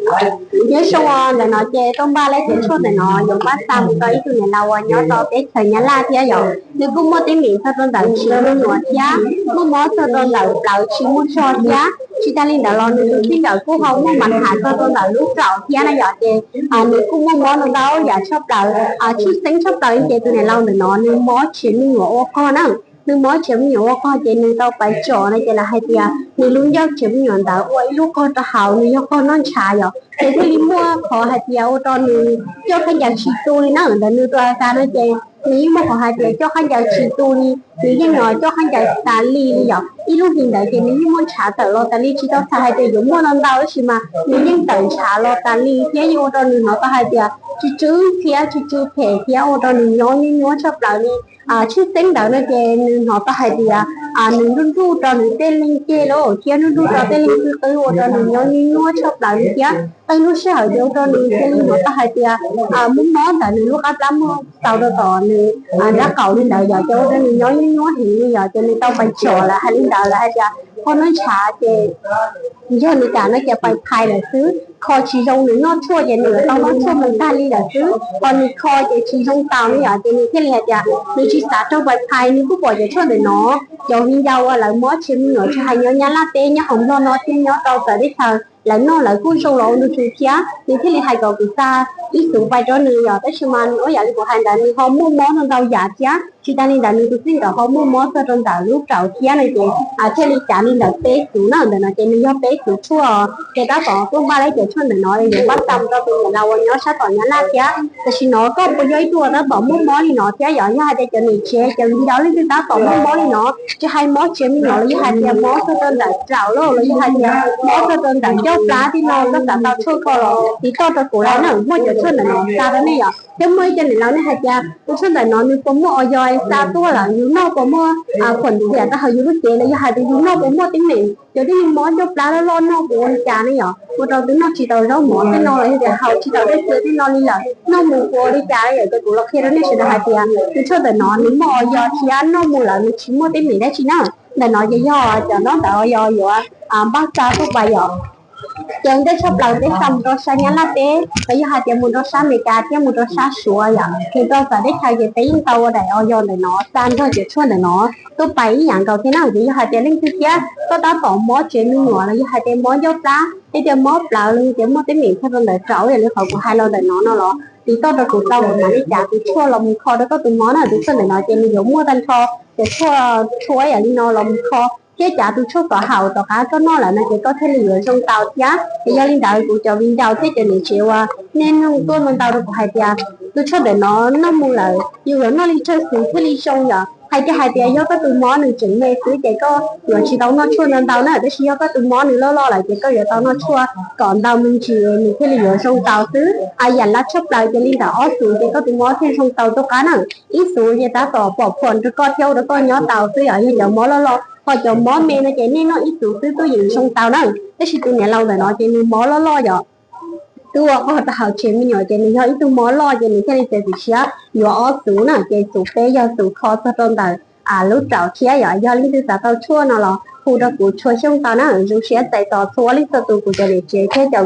Nyob zoo, ntawm no ces tuaj npaj lawm cov tshuaj ntawm no yuav npaj xa mus rau ib tug niam laus uas nyob rau teb chaws Nyab Laj thiab yom. Nws kuj muaj teeb meem txog rau ntawm tsis muaj me nyuam thiab muaj mob txog rau ntawm plawv tsis muaj zog thiab. Tsis tas li ntawd los nws tus txij nkawm kuj ho muaj mas hav txog rau ntawm lub raum thiab na yom. Ces nws kuj muaj mob ntau ntau yam tshaj plaws, tshwj xeeb tshaj plaws li ces tus niam laus ntawm no nws mob tsis me nyuam ua qog na. Nws mob tsis me nyuam ua qog ces nws tau pais tsom no ces lawv hais tias nws lub ncauj tsis me nyuam ntawd ua ib lub qog rau hauv, nws yog qog noj ntshav yom. Ces thiaj li muaj qhov hais tias ua rau nws coj khaub ncaws tsis tu li na. Ntawm nws tus a kas no ces nws yeej muaj qhov hais tias coj khaub ncaws tsis tu li, nws yeej coj khaub ncaws tas li li yom. Ib lub hlis ntawd ces nws yeej muaj ntshav tawm los tas li, tsis tau txhais hais tias yuav muaj ntau ntau tab sis mas nws yeej tawm ntshav los tas li thiab yeej ua rau nws hnov tau hais tias tsw tsw thiab tsw tsw phem thiab ua rau nws nyob nyuaj nyuaj tshaj plaws li. Tshwj xeeb ntawd no ces nws hnov tau hais tias nws nruj nruj rau nws tej leeg ceg lawm thiab nruj nruj rau tej leeg xwb qwb ua rau nws nyob nyuaj nyuaj tshaj plaws li thiab. Tej lub sij hawm ces ua rau nws cia li hnov tau hais tias muaj mob ntawm nws lub qab plab muaj tau rau tom nws nrab qaum li ntawd yom, ces ua rau nws nyob nyuaj nyuaj heev li yom. Ces nws tau pais tsom lawm hais li ntawd lawm hais tias qhov noj ntshav ces yog nws kam no ces pais phais lawm xwb, kho tsis zoo, nws noj tshuaj ces nws tau noj tshuaj mus tag li lawm xwb, ho nws kho ces tsis zoo tau ne yom. Ces nws thiaj li hais tias nws tsis xav raug pais phais, nws kuj pom cov tshuaj ntawm no, cov viv ncaus uas lawv mob tsis me nyuam tsis hais nyob Nyab Laj teb, nyob hauv Nplog no thiab nyob rau txawv teb chaws lawv noj lawv kuj zoo los ua ntu zus thiab. Nws thiaj li hais kom kuv xa ib xuv pais rau nws yom, tab sis mas nws ua yam li kuv hais ntawd nws ho muaj mob ntau ntau yam thiab. Tsis tas li ntawd nws tus txij nkawm ho muaj mob txog rau ntawm lub raum thiab no ces thiaj li cav li ntawd peb xuv na. Ntawm no ces nws yog peb xuv tshuaj, ces tab tom tuaj npaj lawm cov tshuaj ntawm no yuav npaj xa mus rau tus niam laus uas nyob sab tom Nyab Laj thiab. Tam sim no koj puas yog ib tug uas tab tom muaj mob li no thiab yom? Yog hais tias cov niam tsev cov viv ncaus leej twg tab tom muaj mob li no, tsis hais mob tsis me nyuam los yog hais tias mob txog rau ntawm raum los los yog hais tias mob txog rau ntawm ncauj plab tej no, koj xav tau tshuaj ko los tiv toj rau kuv lawm na, muaj cov tshuaj ntawm no xa rau nej yom. Thiab muaj ib co niam laus nej hais tias tus tshuaj ntawm no nws puas muaj o yos xa tuaj lawm, yus noj puas muaj khuam ntxias rau hauv yus lub cev los yog hais tias yus noj puas muaj teeb meem, cov tib neeg mob ncauj plab loj loj noj puas ua li cas ne yom, ua rau twb noj tsis tau zaub mov tej no los yog tias haus tsis tau dej cia tej no li lawm, noj mus puas ua li cas yom. Ces kuv los qhia rau nej sawv daws hais tias tus tshuaj ntawm no nws muaj o yos thiab noj mus lawm nws tsis muaj teeb meem dab tsi na. Ntawm no ces yog cov ntaub ntawv o yos yuav npaj xa tuaj pais yom. Ces ua ntej tshaj plaws peb xa mus rau sab Nyab Laj teb los yog hais tias mus rau sab Amelikas thiab mus rau sab Suav yom, nws rau txawv teb chaws ces peb yeej tau ua daim o yos ntawm no xa nrog cov tshuaj ntawm no tuaj pais ib yam nkaus thiab na. Ces yog hais tias leej twg thiab koj tab tom mob tsev me nyuam los yog hais tias mob ncauj plab, hais tias mob plawv los yog tias muaj teeb meem txog rau ntawm raum yam li qhov kuv hais los ntawm no no los tiv toj rau kuv tau, kuv mam li cav tus tshuaj los mus kho rau koj tus mob na. Tus tshuaj ntawm no ces nws yuav muaj tag nrho cov tshuaj tshuab yam li no los mus kho thiab cav tus tshuaj tom haum tom qab koj noj lawm no ces koj thiaj li yuav zoo tau thiab. Ces yog li ntawd kuv cov viv ncaus thiab cov niam tsev uas nej nug tuaj ntau ntau rau kuv hais tias tus tshuaj ntawm no noj mus lawm yus yuav noj li tsawg xwb thiaj li zoo yom? Hais tias hais tias yog koj tus mob nws tseem me xwb ces koj yuav tsis tau noj tshuaj ntau ntau na, tab sis yog koj tus mob nws loj loj lawm ces koj yuav tau noj tshuaj kom ntau me ntsis nws thiaj li yuav zoo tau xwb. Yam lab tshaj plaws ces li ntawm ob xuv ces koj tus mob thiaj zoo tau tuaj qab na. Ib xuv ces tab tom pom phom rau koj thiab ua rau koj nyob tau xwb yom, yog cov mob loj loj. Ho cov mob me no ces nej noj ib xuv xwb twb yeej zoo tau na. Tab sis tus niam laus ntawm no ces nws mob loj loj yom, twb ua qog rau hauv tsev me nyuam ces nws yog ib tug mob loj ces nws thiaj li txiav txim siab yuav ob xuv na. Ces xuv peb yog xuv kho txog rau ntawm lub raum thiab yom. Yog leej twg xav tau tshuaj no los hu rau kuv Tshua Xyooj tau na. Zoo siab txais tos txhua leej txhua tus kuv cov niam tsev thiab cov